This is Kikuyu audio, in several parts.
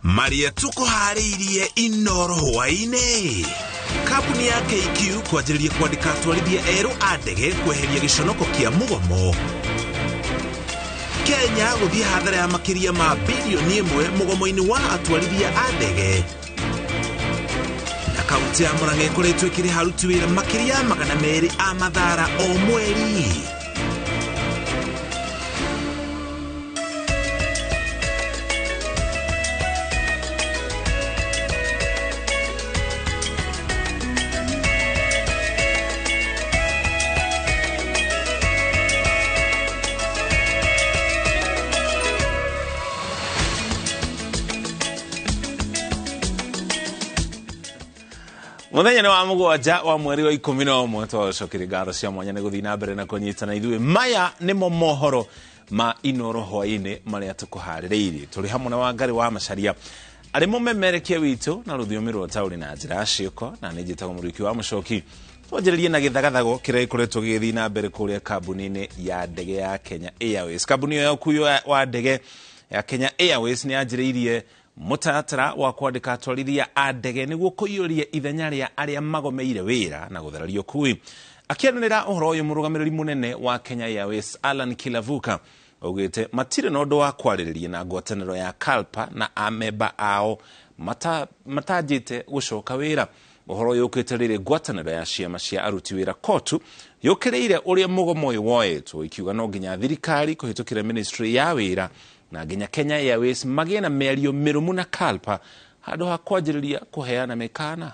Marĩa tũkũharĩirie Inoro hwaĩ-inĩ. Kambuni ya KQ kwanjĩrĩria kwandĩka atwarithia erũ a ndege kweheria gĩconoko kĩa mũgomo. Kenya gũthiĩ hathara ya makĩria ma bilioni 1 mũgomo-inĩ wa atwarithia a ndege. Na kaunti ya Murang'a ĩkoretwo ĩkĩrĩha aruti wĩra makĩria ya 200 a mathara o mweri. Muthenya nĩ wa 7 wa mweri wa 11, twacokeria ngatho cia mwanya nĩ gũthiĩ na mbere na kũnyitana ithuĩ. Maya nĩmo mohoro ma Inoro hwaĩ-inĩ marĩa tũkũharĩrĩirie. Tũrĩ hamwe na Wangari wa Macharia arĩ mũmemerekia witũ na rũthiomi rwa taũni na njĩra ya ciĩko, na nĩ njĩtagwo Mũrĩki wa Mũcoki. Twanjĩrĩrie na gĩthagathago kĩrĩa gĩkoretwo gĩgĩthiĩ na mbere kũrĩa kambuni-inĩ ya ndege ya Kenya Airways. Kambuni ĩyo ya ũkuui wa ndege ya Kenya Airways nĩ yanjĩrĩirie mũtaratara wa kwandĩka atwarithia a ndege nĩguo kũiyũria ithenya rĩa arĩa magomeire wĩra na gũthararia ũkuui. Akĩanĩrĩra ũhoro ũyũ, mũrũgamĩrĩri mũnene wa Kenya Airways Alan Kilavuka augĩte matirĩ na ũndũ wa kwarĩrĩria na ngwatanĩro ya Kalpa na amemba ao matanjĩte gũcoka wĩra. Ũhoro ũyũ ũkĩte rĩrĩ ngwatanĩro ya ciama cia aruti wĩra KOTU yũkĩrĩire ũrĩa mũgomo ũyũ woetwo, ikiuga no nginya thirikari kũhĩtũkĩra ministry ya wĩra na nginya Kenya Airways magĩe na mĩario mĩrũmu na Kalpa handũ ha kwanjĩrĩria kũheana mĩkana.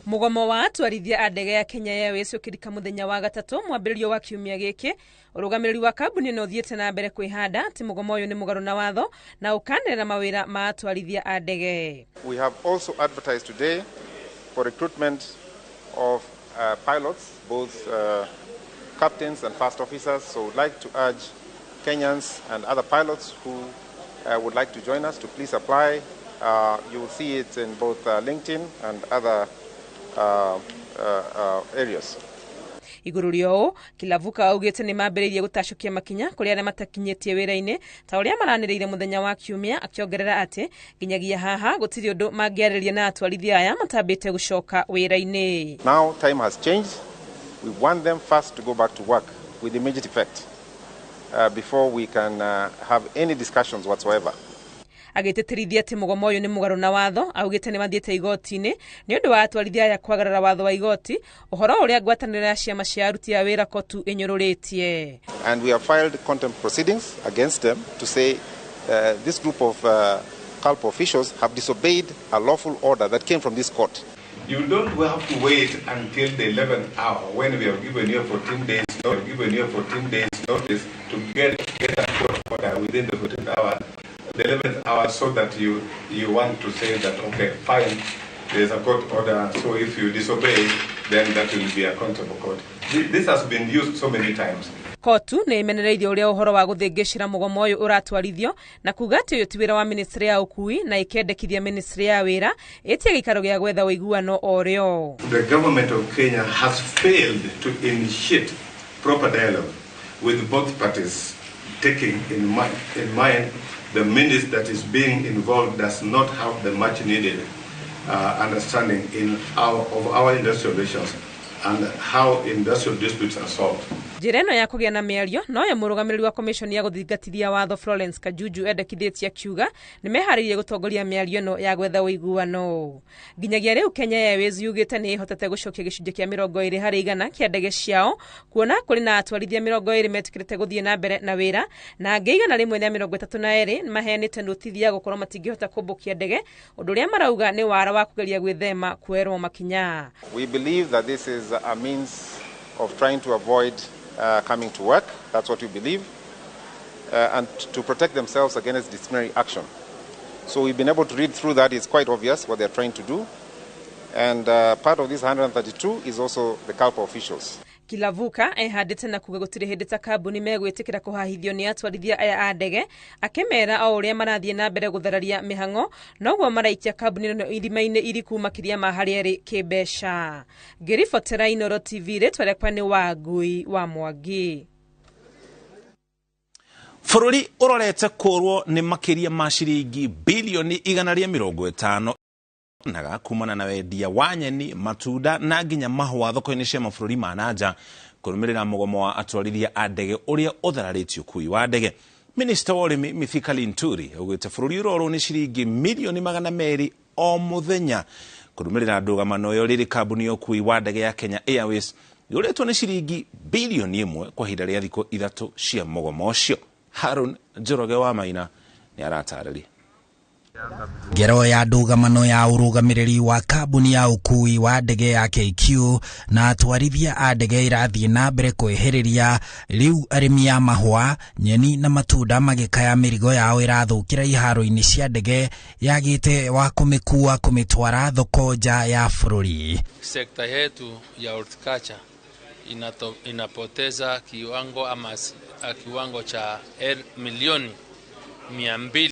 Mũgomo wa atwarithia a ndege ya Kenya Airways ũkĩrika mũthenya wa gatatũ mwambĩrĩrio wa kiumia gĩkĩ. Ũrũgamĩrĩri wa kambuni ĩno ũthiĩte na mbere kwĩhanda atĩ mũgomo ũyũ nĩ mũgarũ na watho na ũkanĩrĩra mawĩra ma atwarithia a ndege. We have also advertised today for recruitment of pilots, both captains and first officers. So we'd like to urge Kenyans and other pilots who would like to join us to please apply. You will see it in both LinkedIn and other areas. Igũrũ rĩa ũũ, Kilavuka augĩte nĩ mambĩrĩirie gũtacũkia makinya kũrĩ arĩa matakinyĩtie wĩra-inĩ ta ũrĩa maranĩrĩire mũthenya wa kiumia, akĩongerera atĩ nginyagia haha gũtirĩ ũndũ mangĩarĩria na atwarithia aya matambĩte gũcoka wĩra-inĩ. Now time has changed. We want them first to go back to work with immediate effect before we can have any discussions whatsoever. Agĩtĩtĩrithia atĩ mũgomo ũyũ nĩ mũgarũ na watho, augĩte nĩ mathiĩte igoti-inĩ nĩ ũndũ wa atwarithia aya kwagarara watho wa igoti, ũhoro ũrĩa ngwatanĩro ya ciama cia aruti a wĩra KOTU ĩnyũrũrĩtie. And we have filed contempt proceedings against them to say this group of Kalpa officials have disobeyed a lawful order that came from this court. You don't have to wait until the 11th hour when we have given you 14 days, no, given you 14 days notice to get a court order within the 14th hour, the 11th hour, so that you want to say that, okay, fine, there's a court order, so if you disobey, then that will be accountable court. This has been used so many times. KOTU nĩ ĩmenereirie ũrĩa ũhoro wa gũthĩngĩcĩra mũgomo ũyũ ũratwarithio na kuga atĩ ũyũ ti wĩra wa ministry ya ũkuui na ĩkendekithia ministry ya wĩra ĩtie gĩikaro gĩa gwetha ũiguano o rĩo. The government of Kenya has failed to initiate proper dialogue with both parties, taking in mind the ministry that is being involved does not have the much needed understanding of our industrial relations and how industrial disputes are solved. Njĩra ĩno ya kũgĩa na mĩario noyo mũrũgamĩrĩri wa commission ya gũthingatithia watho Florence Kajuju endekithĩtie akiuga nĩ meharĩirie gũtongoria mĩario ĩno ya gwetha ũiguano. Nginyagia rĩu Kenya Airways yugĩte nĩ ĩhotete gũcokia gĩcunjĩ kĩa mĩrongo ĩrĩ harĩ igana kĩa ndege ciao, kuona kũrĩ na atwarithia 20 metĩkĩrĩte gũthiĩ na mbere na wĩra na angĩ 132 maheanĩte notithi ya gũkorwo matingĩhota kũmbũkia ndege, ũndũ ũrĩa marauga nĩ wara wa kũgeria gwĩthema kuoerwo makinya. We believe that this is a means of trying to avoid coming to work. That's what we believe, and to protect themselves against disciplinary action. So we've been able to read through that. It's quite obvious what they're trying to do. And part of this 132 is also the Kalpa officials. Kilavuka ehandĩte na kuga gũtirĩ hĩndĩ ta kambuni megwĩtĩkĩra kũhahithio nĩ atwarithia aya a ndege, akĩmera o ũrĩa marathiĩ na mbere gũthararia mĩhang'o noguo maraikia kambuni ĩno irima-inĩ iriku makĩria ma harĩa ĩrĩ kĩmbeca. Ngĩribotera Inoro TV, rĩtwa rĩakwa nĩ Wangui wa Mwangi. Bũrũri ũrorete kũrwo nĩ makĩria ma ciringi bilioni 150 naga kumana na wendia wa nyeni, matunda na nginya mahũa thoko-inĩ cia mabũrũri ma nanja kũrũmĩrĩra mũgomo wa atwarithia a ndege ũrĩa ũthararĩtie ũkui wa ndege. Minista wa ũrĩmi Mithika Linturi augĩte bũrũri ũrorwo nĩ ciringi milioni 200 o mũthenya kũrũmĩrĩra ndũgamano ĩyo rĩrĩ kambuni ya ũkui wa ndege ya Kenya Airways yũrĩtwo nĩ ciringi bilioni 1 kwa ihinda rĩa thikũ 3 cia mũgomo ũcio. Harun Njoroge wa Maina nĩ aratarĩria. Ngero ya ndũgamano ya ũrũgamĩrĩri wa kambuni ya ũkui wa ndege ya KQ na atwarithia a ndege irathiĩ na mbere kwĩhĩrĩria rĩu arĩmi a mahũa, nyeni na matunda magĩkaya mĩrigo yao ĩrathũkĩra iharo-inĩ cia ndege yagĩte wa kũmĩkua kũmĩtwara thoko nja ya bũrũri. Sekta yetu ya horticulture inapoteza kiwango ama kiwango cha milioni 200.